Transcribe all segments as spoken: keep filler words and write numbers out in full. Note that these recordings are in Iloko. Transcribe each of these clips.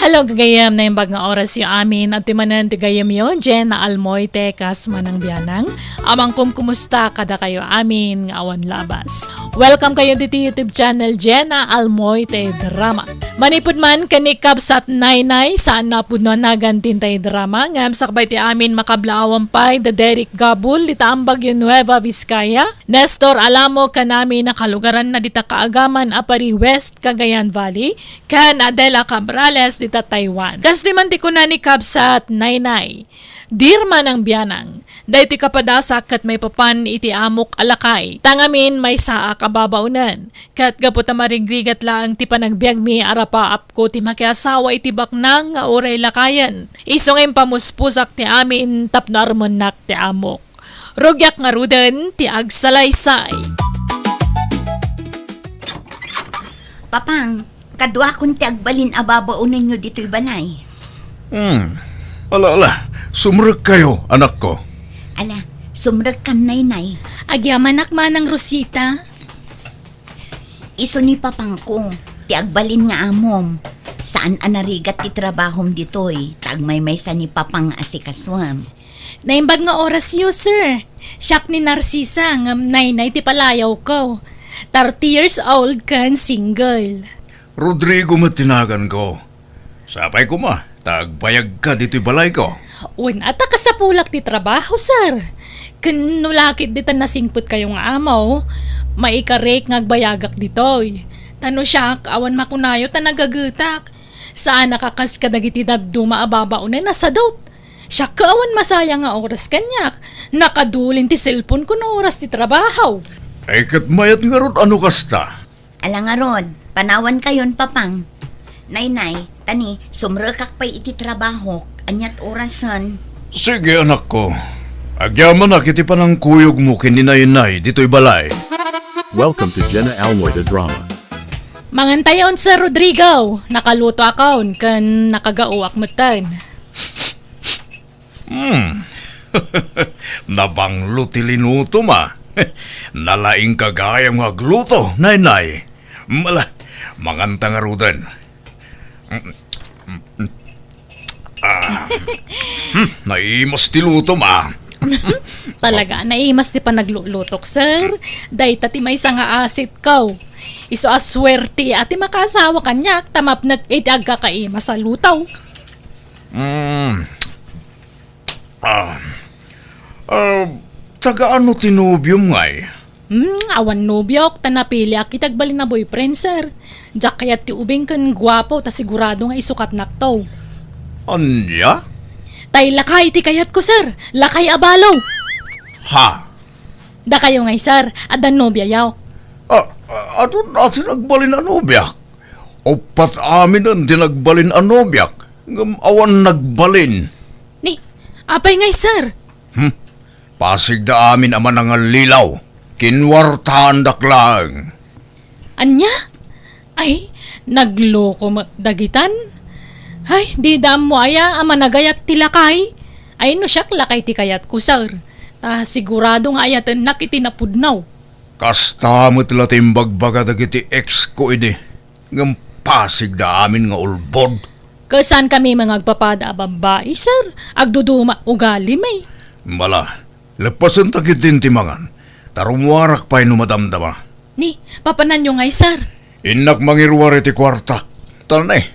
Hello, gagayem, naimbag nga oras yo amin. At manen ti gayem yo, Jenna Almoy, Tekas, Manang Bianang. Amangkom, kumusta kadakayo amin nga awan labas? Welcome kayo diti YouTube channel, Jenna Almoy, te drama. Manipud man ken ni Kabsat Naynay, saan napudno a nagan ti intay drama, ngem sakbay ti amin makablaawan pay da Derek Gabul, dita Ambag yo Nueva Vizcaya, Nestor Alamo, kanami nakalugaran na dita kaagaman a Pari West, Cagayan Valley, ken Adela Cabrales dita Taiwan. Kastoy man ti kuna ni Kabsat Naynay, Dear Manang Bianang, daytoy kapadasak ket maipapan iti amok a lakay. Tangamin maysaak a babaonen. Ket gapu ta marigrigat laeng ti panagbiagmi, arapaapko ti makiasawa iti baknang nga uray lakayen. Isu nga impamuspusak ti amin tapno armennak ti amok. Rugiak ngaruden ti agsalaysay. Papang, kaduakon ti agbalin a babaonenyo ditoy balay. Hmm. Ala, ala. Sumrekkayo, anakko. Ala, sumrekkan, Naynay. Agyamanak, Manang Rosita. Isu ni papangko, ti agbalin nga amom. Saan a narigat ti trabahom ditoy, ta agmaymaysa ni papang nga asikasuem. Naimbag nga orasyo, sir. Siak ni Narcisa, ngem Naynay ti palayawko. Thirty years old ken single. Rodrigo met ti naganko. Sapay koma, ta agbayagka ditoy balayko. Wen, ata kasapulak ti trabaho, sir. Ken no lakit dita nasingpetkayo nga amo, maikarek nga agbayagak ditoy. Ta no siak, awan makunayo ta nagagetak. Saan a kakas kadagiti dadduma a babaonen a sadut. Siak ket awan masayang nga oras kaniak. Nakadulin ti cellphone ko no oras ti trabaho. Ay, ket mayat ngarud a no kasta. Ala ngarud, panawankayon, papang. Naynay, tani, sumrekak pay iti trabahok. Aniat orasen? Sige, anakko. Agyamanak iti panangkuyogmo ken ni Naynay ditoy balay. Welcome to Jenna Almoy the Drama. Mangantayon, Sir Rodrigo. Nakalutoakon ken nakagaoak metten. Hmm. Nabanglo ti linutom, a. Nalaingka gayam nga agluto, Naynay. Mala, manganta ngaruden. Ah. Hmm, naimas ti lutom, a. Talaga, naimas ti panaglulutok, sir. Dayta ti maysa nga asitko. Isu a suerte a ti makaasawa kaniak, ta mapnek iti agkakaimas a luto. Hmm. Ah. Ah, taga ano ti nobiom ngay? Hmm, awan nobiok, ta napiliak iti agbalin a boyfriend, sir. Diak kayat ti ubing ken guapo, ta sigurado nga isukatnakto. Ania? Tay lakay ti kayatko, sir. Lakay a balo. Ha? Dakayo ngay, sir. Adda nobiayo. Ah, ah, adun a ti nagbalin a nobiak? Uppat aminen ti nagbalin a nobiak, ngem awan nagbalin. Ni, apay ngay, sir? Hmm? Pasigda amin a manangallilaw. Kinwartaandak laeng. Ania? Ay, nagloko met dagitan. Ay, dida ammo aya a managayat ti lakay. Ay, no siak, lakay ti kayatko, sir. Ta sigurado nga ayatennak iti napudno. Kasta met la ti imbagbaga dagiti ex ko idi, ngem pasigda amin nga ulbod. Ket saankami nga agpapada a babbai, sir. Agduduma ugalimi. Mala, leppasentak idin ti mangan, ta rummuarak pay no madamdama. Ni, papananyo ngay, sir? Innak mangiruar iti kuartak. Tan, eh,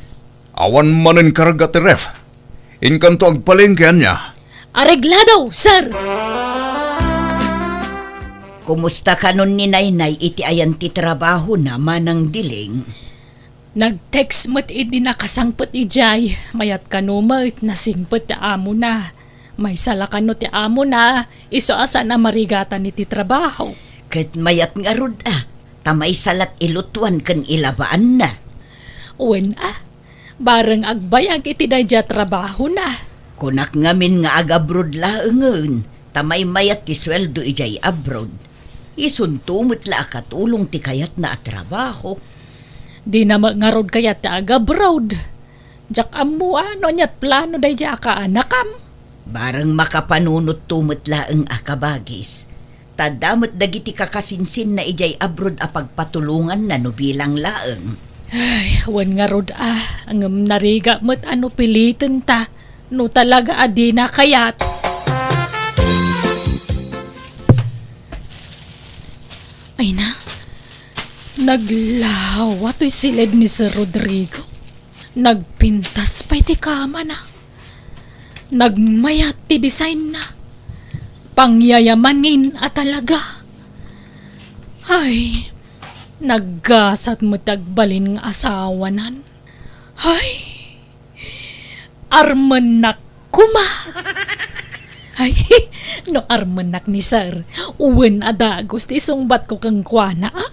awan manen karga ti ref. Inkanto agpalengke, ania? Areglado, sir! Kumusta kanon ni Naynay iti ayan ti trabahona, Manang Diling? Nag-text met idi nakasangpet idiay, mayat kano met nasingpet ti amona. Maysa la kano ti amona, isu a saan a marigatan iti trabaho. Ket mayat ngarud a, ta maysa lat ilutuan ken ilabaanna. Wen a, bareng agbayag iti daydiay a trabahona. Kunak ngamin nga agabroad laengen, ta maymayat ti sueldo idiay abroad. Isunto met la a katulong ti kayatna a trabaho. Dina met ngarud kayat ti agabroad. Diak ammo a no aniat plano daydiay a kaanakam. Bareng makapanunotto met laeng a kabagis. Ta adda met dagiti kakasinsinna idiay abroad a pagpatulonganna no bilang laeng. Ay, wen ngarud a, ngem narigat met a no pilitenta, no talaga a dina kayat. Ay na, naglawa toy siled ni Sir Rodrigo. Nagpintas pay ti kamana. Nagmayat ti designna. Pangyayamanin a talaga. Ay, naggasat met ti agbalin nga asawanan. Ay, armennak koma. Ay, no armennak ni Sir, wen a dagus ti isungbatko kenkuana, a?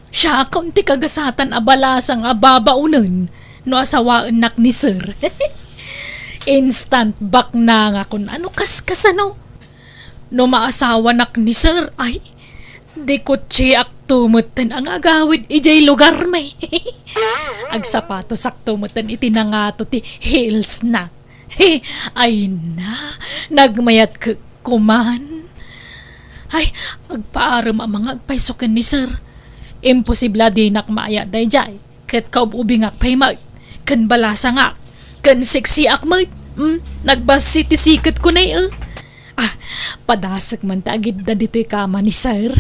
Siakon ti kagasatan a balasang a babaonen no asawaennak ni Sir. Instant baknangakon a no kaskasano. No maasawanak ni Sir, ay, di kotsiakto metten a nga agawid idiay lugarmi. Agsapatosakto metten iti nangato ti heelsna. Ay na, nagmayat koma. Ay, agpaarem a mga agpayso ken ni Sir. Imposible a dinak maayat daydiay. Ket kaub-ubingak pay met, ken balasangak, ken seksiak met. Mm, nagbassit ti siketko nay, eh. Ah, padasek man ta agidda ditoy kama ni Sir.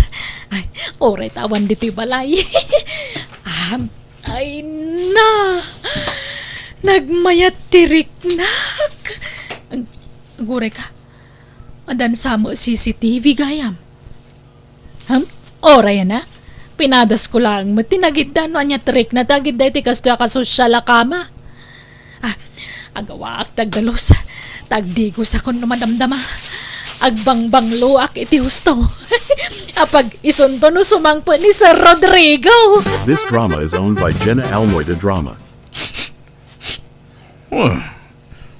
Ay, uray ta awan ditoy balay. Ah, ay na! Nagmayat ti riknak! Ag-, aguray ka. Adan sa met C C T V gayam. Ham? Uray a na. Pinadasko laeng met ti nagidda no ania ti rikna ti agidda iti kastoy a kasosyal a kama. Ah, agawaak ti agdalus. Tagdigosakon no madamdama. Agbangbangloak iti husto. Apag isunto no sumangpet ni Sir Rodrigo. This drama is owned by Jenna Almoy de Drama. Ah,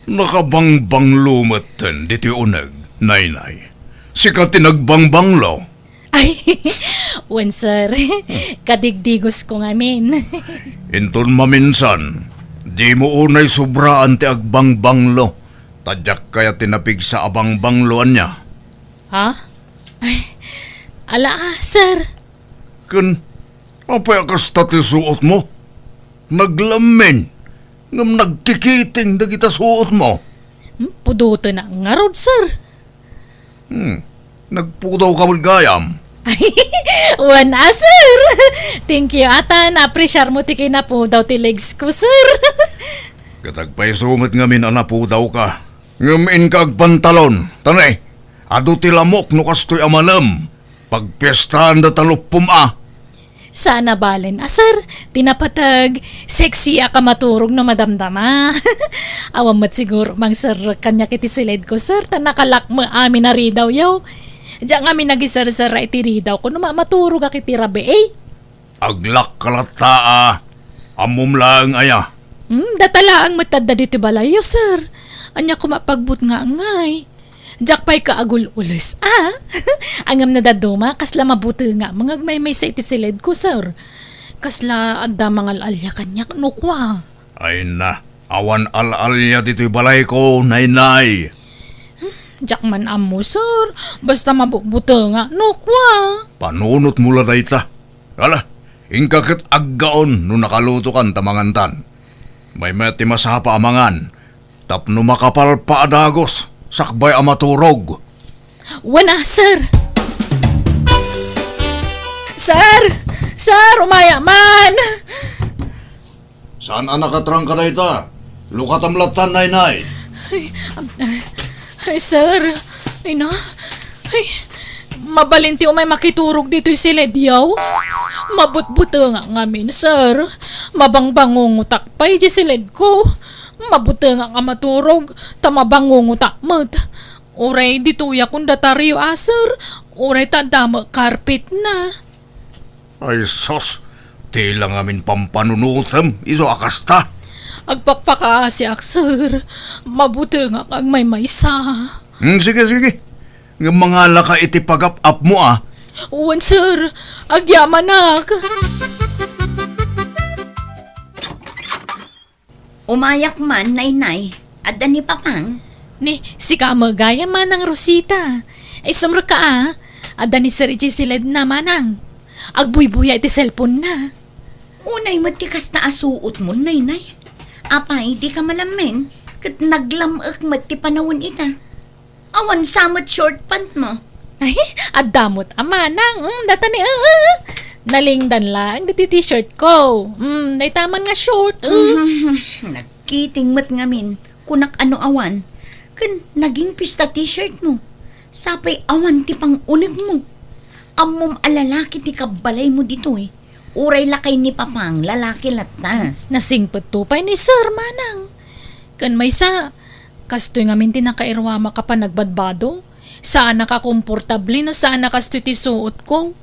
nakabangbanglo metten ditoy uneg, Naynay. Sika ti nagbangbanglo. Ay, wen, sir. Kadigdigosko ngamin. Inton maminsan, dimo unay sobraan ti agbangbanglo. Ta diak kayat ti napigsa a bangbanglo, ania? Ha? Ay, ala, ah, sir. Ken, apay a kasta ti suotmo? Naglammin, ngem nagkikiting dagita suotmo. Hmm, pudoten a ngarud, sir. Hmm, nagpudawka met gayam? Wen a, sir. Thank you, ata naapresiarmo ti kinapudaw ti legs ko, sir. Ket agpayso met ngamin a napudawka. Ngem inka agpantalon, ta ne, adu ti lamok no kastoy a malem. Pagpiestaanda ta luppom a. Saan a balen a, sir. Ti napateg, sexy a kamaturog no madamdama. Awan met siguro mangserrek kaniak iti siledko, sir, ta nakalakme amin a ridawyo. Diak ngamin nagiserserra iti ridawko no ma-, maturogak iti rabii. Aglak ka latta a. Ammom laeng aya? Hmm, data laeng met adda ditoy balayyo, sir. Ania koma pagbutngangay? Diak pay kaagul-ules, a? Ngem no dadduma, kasla mabutengak nga agmaymaysa iti siledko, sir. Kasla adda mangal-alia kaniak no kua. Ay na, awan al-alia ditoy balayko, Naynay. Diak man ammo, sir. Basta mabutbutengak no kua. Panunotmo la dayta. Ala, inka ket aggaon no nakalutokan ta mangantan. Maymayat ti masapa a mangan. Tapno makapalpa a dagus, sakbay a maturog. Wen a, sir! Sir! Sir, umaya man! Saan a nakatrangka dayta? Lukatam lattan, Naynay. Ay, am-, ay, sir. Ay na. Ay, mabalin ti umay makiturog ditoy siledyo? Mabutbutengak ngamin, sir. Mabangbangungotak pay di siledko. Mabutengak a maturog, ta mabangungotak met. Uray ditoyak kun datario a, sir. Uray ta adda met carpet na. Ay sus, ti la ngamin pampanunotem isu a kasta. Agpakpakaasiak, sir. Mabutengak agmaymaysa. Hmm, sige, sige. Ngem mangalaka iti pagap-apmo a. Wen, sir. Agyamanak. Umayak man, Naynay. Adda ni Papang? Ni, sika a magayam, Manang Rosita. Ay, sumrek ka, a. Adda ni Sir idiay siledna, Manang. Agbuybuya iti cellphone na. Unay met ti kasta a suotmo, Naynay. Apay, dika malammen, ket naglam-ek met ti panawen ita. Awan sa met short pant mo. Ay, adda met a manang. Mm, data ni, ah, ah, ah. Nalingdan laeng diti t-shirt ko. Mm, dayta man nga short, ah. Mhm. Nagkiting met ngamin. Kunak a no awan. Ken naging pista t-shirt mo. Sapay awan ti pangunegmo. Ammom a lalaki ti kabbalaymo ditoy. Uray lakay ni Papang, lalaki latta. Nasingpetto pay ni Sir, manang. Ken maysa, kastoy ngamin ti nakairuamak a panagbadbado. Saan a kakomportable no saan a kastoy ti suotko.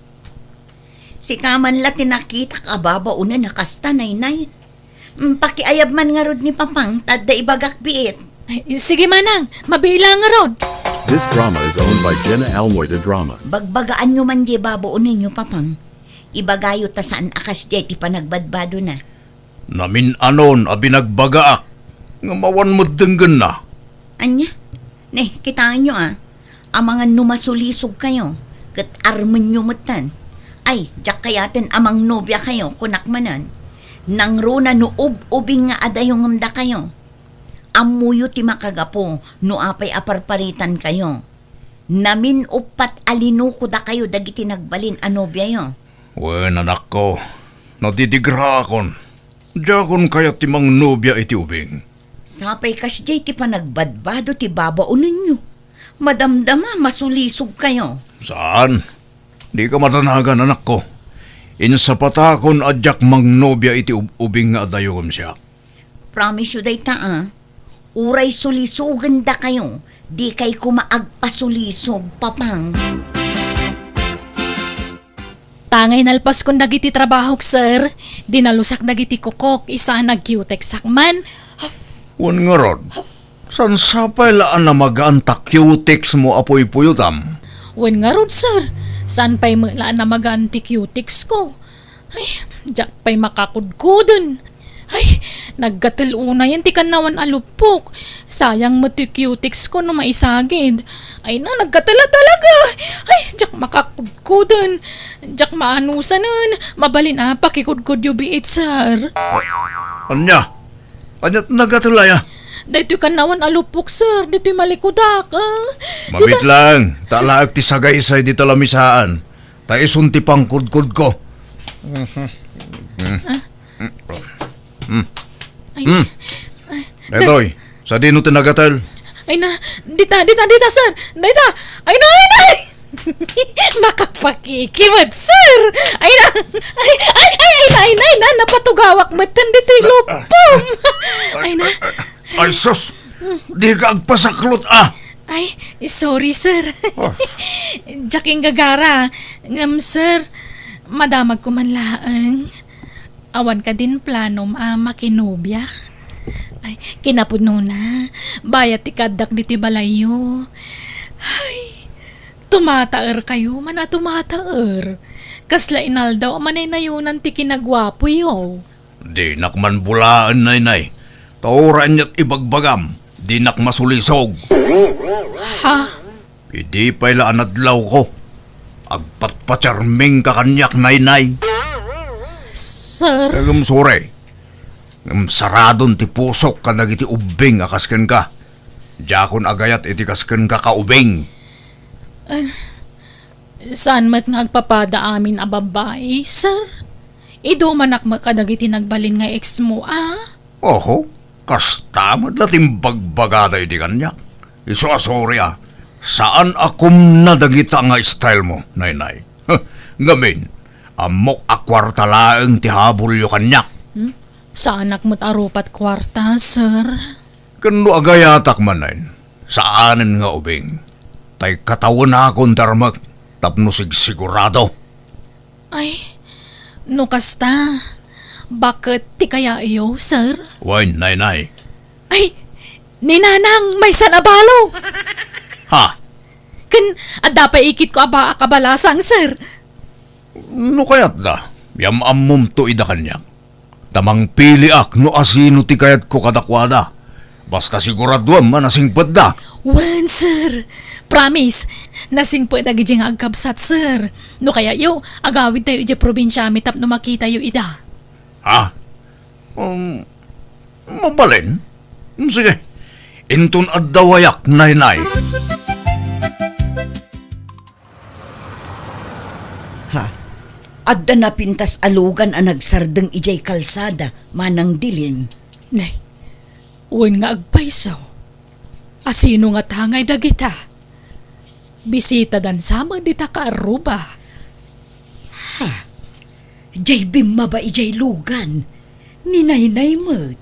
Sika man la ti nakitak a babaonen a kasta, Naynay. Mm, pakiayab man ngarud ni Papang, ta adda ibagak biit. Ay, sige, manang, mabiit la ngarud. This drama is owned by Jenna Almoy de Drama. Bagbagaanyo man diay babaonenyo, Papang. Ibagayo ta saan a kasdiay ti panagbadbadona. Namin-anon a binagbagaak, ngem awan met denggenna. Ania? Ne, kitaenyo a, amangan no masulisogkayo, ket armenyo metten. Ay, diak kayaten a mangnobiakayo, kunak manen. Nangruna no ub-ubing nga adayo ngem dakayo. Ammoyo ti makagapu no apay a parparitankayo. Namin-uppat a linuko dakayo dagiti nagbalin a nobiayo. Wen, anakko, nadidigraakon. Diakon kayat ti mangnobia iti ubing. Sapay kasdiay ti panagbadbado ti babaonenyo. Madamdama, masulisogkayo. Saan? Dika madanagan, anakko. Insapatakon a diak mangnobia iti ub-ubing nga adayo ngem siak. Promise-yo dayta, a. Uray sulisogendakayo, dikay koma agpasulisog, Papang. Tangay nalpaskon dagiti trabahok, sir. Dinalusak dagiti kukok, isa nag-cutex-ak man. Wen ngarud, saan sapay la a namagaan ta cutex mo a puypuyotam? Wen ngarud, sir. Saan pay met la a namagaan ti cutex ko? Ay, diak pay makakudkoden. Ay, naggatel unayen ti kannawan a lupok. Sayang met ti cutex ko no maisagid. Ay na, naggatel a talaga. Ay, diak makakudkoden. Diak maanusanen. Mabalin a pakikudkodyo biit, sir. Ania? Ania ti naggatel aya? Daytoy kannawan a lupok, sir. Daytoy malikudak, ah. Mabit lang. Ta alaek ti sagaysay dita lamisaan. Ta isun ti pangkudkodko. Ah? Hmm. Ay. Hmm. Daytoy, sadino ti nagatel? Ay na, dita, dita, dita, sir. Dita. Ay na, ay na. Makapakikiwat, sir. Ay na. Ay, ay, ay, ay na, ay na, ay na. Napatugawak metten ditoy lupom. Ay na. Ay, sus! Dika agpasaklot, ah! Ay, sorry, sir. Oh. Diak inggagara. Ngem, sir, madamagko man laeng. Awan kadin planom a makinobia? Ay, kinapudnona, bayat ti kaaddak ditoy balayyo. Ay, tumataerkayo man a tumataer. Kasla inaldaw a manaynayonan ti kinaguapoyo. Dinak man bulaen, Naynay. Ta uray aniat ibagbagam, dinak masulisog. Ha? Idi pay la a nadlawko, agpatpacharmingka kaniak, Naynay. Sir? Ngem sorry. Ngem saradon ti pusok kadagiti ubbing a kas kenka. Diakon agayat iti kas kenka, kaubing. Ah, Saan met nga agpapada amin a babbai, sir? Idumanak met kadagiti nagbalin nga ex mo, a? Oho, kasta met la ti imbagbagada idi kaniak. Isu a sorry, a. Saan a kumna dagita nga style mo, Naynay. Ngamin, ammok a kuarta laeng ti habulyo kaniak. Hmm? Saanak met a rupat kuarta, sir. Ken no agayatak manen, saanen nga ubing. Tay katawenakon darmek tapno sigsigurado. Ay, no kasta, baket ti kayayo, sir? Wen, Naynay. Ay, ni Nanang, maysan a balo! Ha? Ken adda pay ikitko a baak a balasang, sir. No kayatda, yam-ammomto ida kaniak. Ta mangpiliak no asino ti kayatko kadakuada. Basta siguraduem a nasingpetda. Wen, sir. Promise. Nasingpet dagiti nga agkabsat, sir. No kayatyo, agawidtayo idiay probinsiami tapno makitayo ida. Ah, um, mabalin? Sige, inton adda wayak, Naynay. Ha? Adda napintas a lugan a nagsardeng idiay kalsada, Manang Diling. Nay, wen nga agpayso. Asino ngata ngay dagita? Bisitadan sa met dita kaarruba. Ha? Diay bimmaba idiay lugan. Ni Naynay met.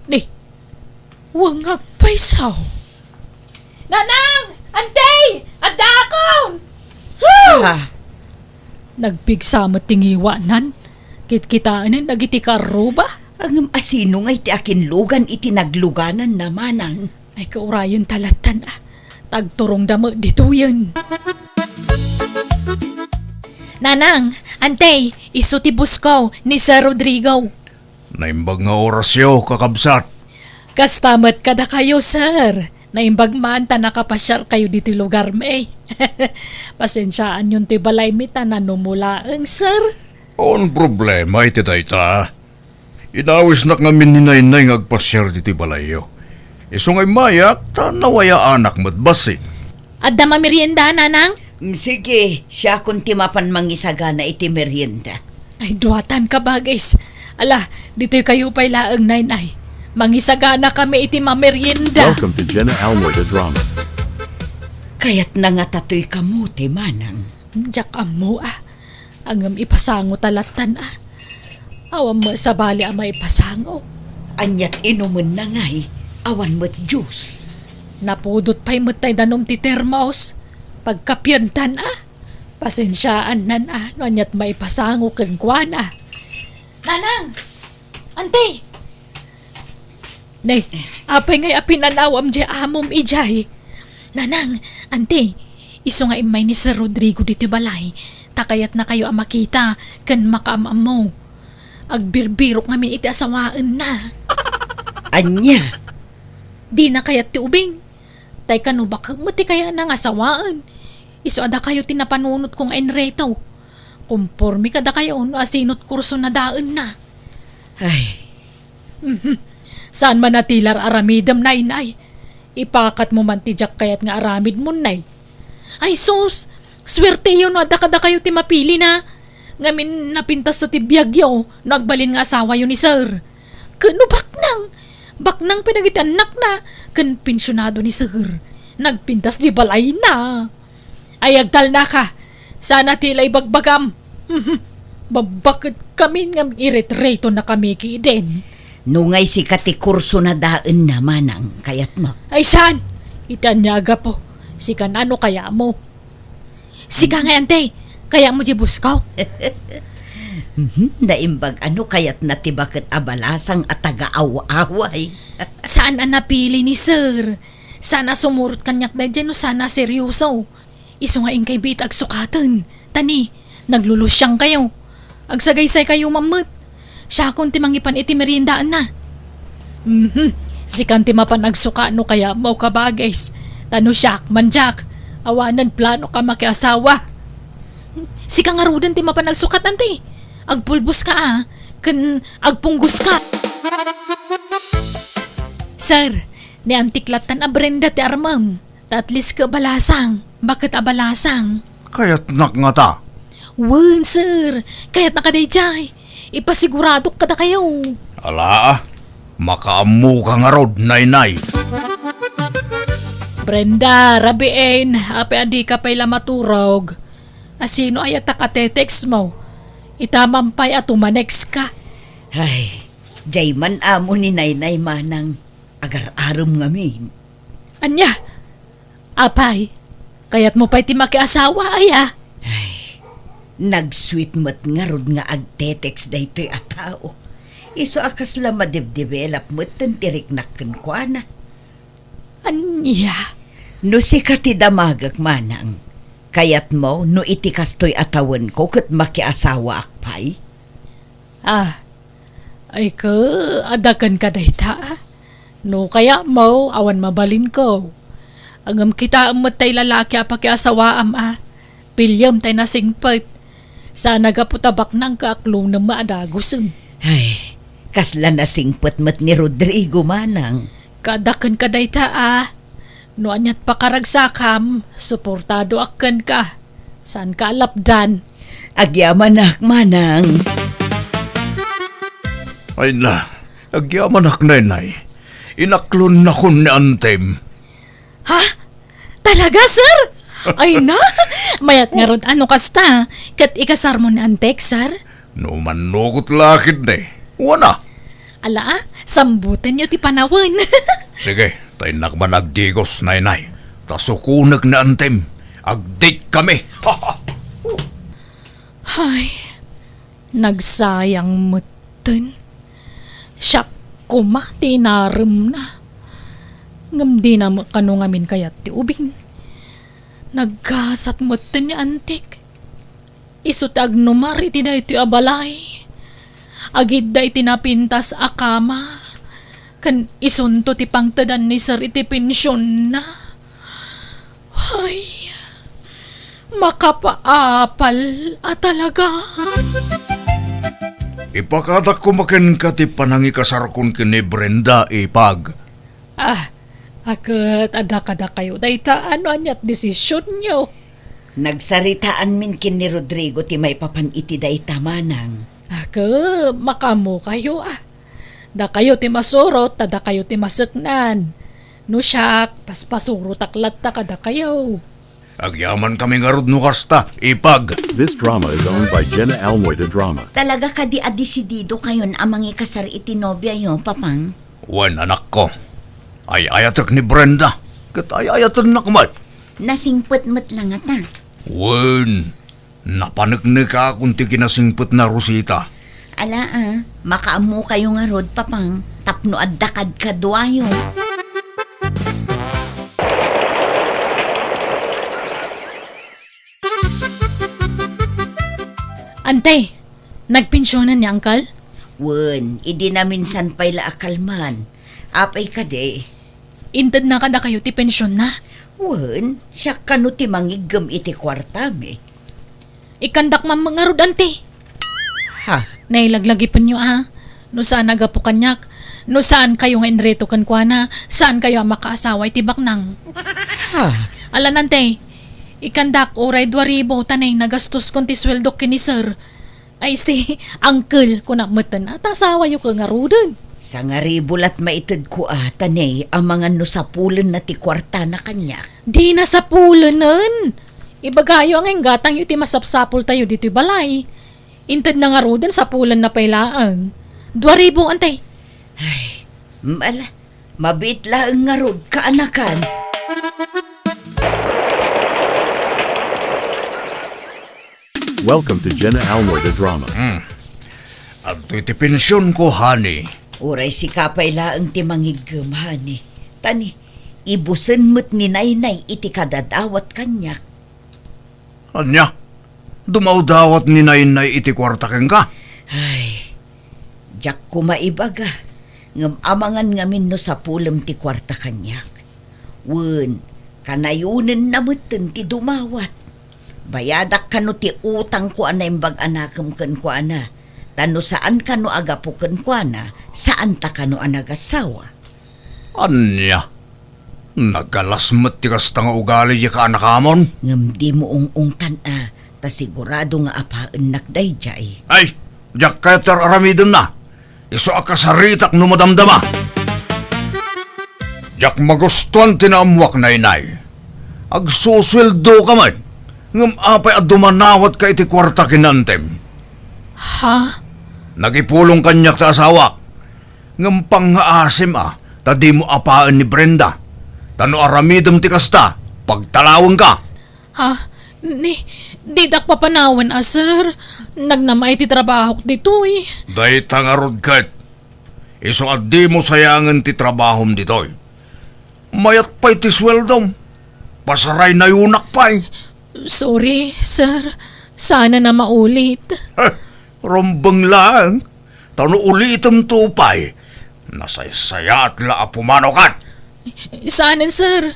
Ni, wen nga agpayso. Nanang! Antey! Addaakon! Ha? Nagpigsa met ti ngiwanan. Kitkitaenen dagiti kaarruba. Ngem asino ngay ti akinlugan iti naglugananna, Manang? Ay, kaurayen ta lattan, a. Tagturongda met ditoyen. Nanang, antey, isu ti boss ko, ni Sir Rodrigo. Naimbag nga orasyo, kakabsat. Kasta met kadakayo, sir. Naimbag man ta nakapasiarkayo ditoy lugarmi. Pasensiaanyon toy balaymi ta nanumulaeng, sir. Awan problema iti dayta. Inawisnak ngamin ni Naynay nga agpasiar ditoy balayyo. Isu nga immayak, ta nawayaanak met bassit. Adda mamerienda, Nanang? Mm, sige, siakon ti mapan mangisagana iti merienda. Ay, duatan, kabagis. Ala, ditoy kayo pay laeng, Naynay. Mangisagana kami iti mamerienda. Welcome to Jenna Almoy the Drama. Kayatna ngata toy kamote, Manang. Diak ammo, a. Ngem ipasango ta lattan, a. Awan met sabali a maipasango. Aniat inumenna ngay? Awan met juice. Napudot pay met tay danum ti termos. Pagkapientan, a. Pasensiaannan, a, no aniat maipasango kenkuana. Nanang! Anti! Nay, apay ngay a pinanawam diay amom idiay? Nanang, anti, isu nga immay ni Sir Rodrigo ditoy balay, ta kayatnakayo a makita ken makaam-ammo. Agbirbirok ngamin iti asawaenna. Ania? Dina kayat ti ubing. Tay kano baket met ti kayatna nga asawaen. Isu a dakayo ti napanunotko nga inreto. Komporme kadakayo no asino ti kursonadaenna. Ay. Mhm. Saan man a ti la aramidem, Naynay? Ipakatmo man ti diak kayat nga aramidmon, Nay. Ay sus! Suerteyo no adda kadakayo ti mapilina. Ngamin napintasto ti biagyo no agbalin nga asawayo ni Sir. Ken no baknang, baknang pay dagiti annakna, ken pensionado ni Sir. Nagpintas di balayna. Ay, agtalnaka. Saan a ti la ibagbagam. Mhm. Babbaket kami ngem iretreto na kami kiden. No ngay sika ti kursonadaenna, Manang, kayatmo? Ay, saan? Iti ania a gapu? Sika nano kayatmo? Sika nga, ante, kayatmo di busko? Mhm, naimbag a no kayatna ti baket a balasang a taga-aw-away. Saan a napili ni Sir? Saan a sumurot kaniak daydiay no saan a seryoso? Isu nga inkay biit agsukaten. Ta ni, naglulusiangkayo. Agsagaysaykayo man met. Siakon ti mangipan iti meriendaanna. Mhm. Sikan ti mapan agsuka no kayatmo, kabagis. Ta no siak man diak, awanen planok a makiasawa. Sika ngaruden ti mapan agsukat, ante. Agpulboska, a, ken agpunggoska. Sir, ni antik lattan a Brenda ti armem. Ta at least ket balasang. Baket a balasang? Kayatnak ngata. Wen, sir. Kayatna kadaydiay. Ipasiguradok kadakayo. Ala, a. Makaammoka ngarud, Naynay. Brenda, rabiin, apay a dika pay la maturog? Asino aya ta katetext mo? Ita man pay a tumanekska. Ay, diay man amo ni Naynay, Manang. Agar-arem ngamin. Ania? Apay, kayatmo pay ti makiasawa, aya? Ay, nag-sweet met ngarud nga agtetext daytoy a tao. Isu a kasla madebdevelop metten ti riknak kenkuana. Ania? No sika ti damagek, Manang, kayatmo no iti kastoy a tawenko ket makiasawaak pay? Ah, ay, ke, adda kenka dayta? No kayatmo, awan mabalinko. Ngem kitaem met tay lalaki a pakiasawaam, a. Piliem tay nasingpet. Saan a gapu ta baknang ket aklonem a dagusem. Ay, Kasla nasingpet met ni Rodrigo, manang. Kada kenka dayta a. No ania't pakaragsakam, suportadoak kenka. Saanka a lapdan. Agyamanak, manang. Ay na, agyamanak, Naynay. Inaklonnakon ni Antem. Ha? Talaga, sir? Ay na, mayat ngarud a no kasta, ket ikasarmo ni Antek, sir? No mannugot la ketdi, wana. Ala, a, sambutenyo ti panawen. Sige, ta innak man agdigos, Naynay. Ta sukonek ni Antem. Agdate kami. Hay, nagsayang metten. Siak koma ti inaremna. Ngem dina met kano ngamin kayat ti ubing. Naggasat metten ni Antik. Isu ti agnumar iti daytoy a balay. Agidda iti napintas a kama. Ken isunto ti pangtedan ni Sir iti pensionna. Ay, makapaapal a talaga. Ipakadak koma kenka ti panangikasarkon ken ni Brenda, ipag. Ah, a ket adda kadakayo dayta, no ania't desisionyo? Nagsaritaanmin ken ni Rodrigo ti maipapan iti dayta, manang. A ket makaammokayo, a. Dakayo ti masurot, ta dakayo ti maseknan. No siak, paspasurotak latta kadakayo. Agyamankami ngarud no kasta, ipag. This drama is owned by Jenna Almoy de Drama. Talaga kadi a desididokayon a mangikasar iti nobiayo, Papang? Wen, anakko. Ay-ayatek ni Brenda, ket ay-ayatennak met. Nasingpet met la ngata. Wen, napaneknekakon ti kinasingpetna, Rosita. Ala, a, makaammokayo ngarud, Papang, tapno adda kadkaduayo. Ante, nagpensionan ni Angkal? Wen, idi naminsan pay la a kalman. Apay kadi? Intedna kadakayo ti pensionna? Wen, siak kano ti mangiggem iti kuartami. Ikkandak man ngarud, anti. Ha? Nailaglagipenyo, a. No saan a gapu kaniak, no saankayo nga inreto kenkuana, saankayo a makaasawa iti baknang. Ha? Ala, anti, ikkandak uray dua ribu ta nay nagastoskon ti sueldok ken ni Sir. Ay, isti, uncle, kuna metten a, ta asawayo ket ngaruden. Sangaribu lat maitedko a, ta nay, amangan no sapulenna ti kuartana kaniak. Dina sapulenen. Ibagayo a nga inggatangyo ti masapsapultayo ditoy balay. Intedna ngaruden, sapulenna pay laeng. Dua ribu, antay. Ay, ala, mabiit laeng ngarud, kaanakan. Welcome to Jenna Almoy the Drama. Hmm. Adtoy ti pensionko, honey. Uray sika pay laeng ti mangiggem, honey. Ta ni, ibusen met ni Naynay iti kadadawat kaniak. Ania? Dumawdawat ni Naynay iti kuarta kenka? Ay, diak koma ibaga, ngem amangan ngamin no sapulem ti kuarta kaniak. Wen, kanayonenna metten ti dumawat. Bayadak kano ti utangko a naimbag a nakem kenkuana, ta no saan kano a gapu kenkuana, saanta kano a nagasawa. Ania? Nagalas met ti kasta nga ugali diay kaanakamon? Ngem dimo ung-ungtan a, ta sigurado nga apaennak daydiay. Ay, diak kayat ti ar-aramidenna. Isu a kasaritak no madamdama. Diak magustuan ti naammuak, Naynay. Agsusueldoka met, ngem apay a dumanawatka iti kuarta ken ni Antem? Ha? Nagipulong kaniak ti asawak. Ngem pangngaasim a, ta dimo apaen ni Brenda. Ta no aramidem ti kasta, pagtalawenka. Ha? Ni, didak papanawen a, sir. Nagnama iti trabahok ditoy. Dayta ngarud ket. Isu a dimo sayangen ti trabahom ditoy. Mayat pay ti sueldom. Pasaraynayonak pay. Sorry, sir. Saan a maulit. Heh, rumbeng laeng. Ta no ulitemto pay, nasaysayaat la a pumanokan. Saanen, sir.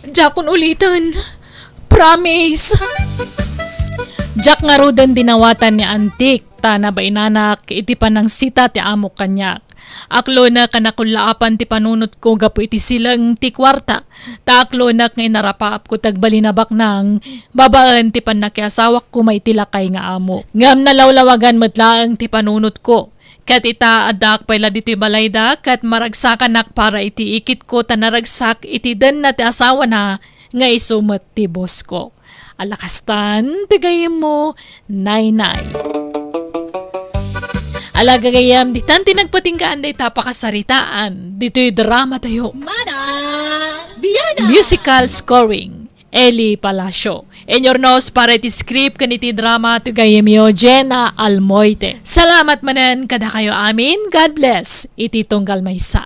Diakon uliten. Promise. Diak ngaruden dinawatan ni Antik. ta nabainanak iti panangsita ti amok kaniak. Aklonek a nakullaapan ti panunotko gapu iti sileng ti kuarta, ta aklonek nga inarapaapko ti agbalin a baknang babaen ti pannakiasawak koma iti lakay nga amok. Ngem nalawlawagan met laeng ti panunotko. Ket ita, addaak pay la ditoy balayda, ket maragsakanak para iti ikitko ta naragsak iti denna ti asawana nga isu met ti bosko. Ala kastan ti gayyemmo, Naynay. Ala gagayyem, ditan ti nagpatinggaan dayta pakasaritaan ditoy drama tayo. Manang Biana! Musical scoring, Eli Palacio. Inurnos para iti script ken iti drama ti gayyemyo, Jenna Almoite. Salamat manen kadakayo amin. God bless. Iti tunggal maysa.